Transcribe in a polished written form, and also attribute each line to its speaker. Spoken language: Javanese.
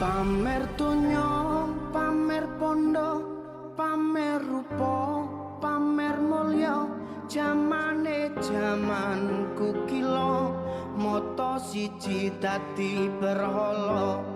Speaker 1: Pamer donya, pamer bondo, pamer rupa, pamer mulya, jamane jamanku kilo, moto siji dadi berhala.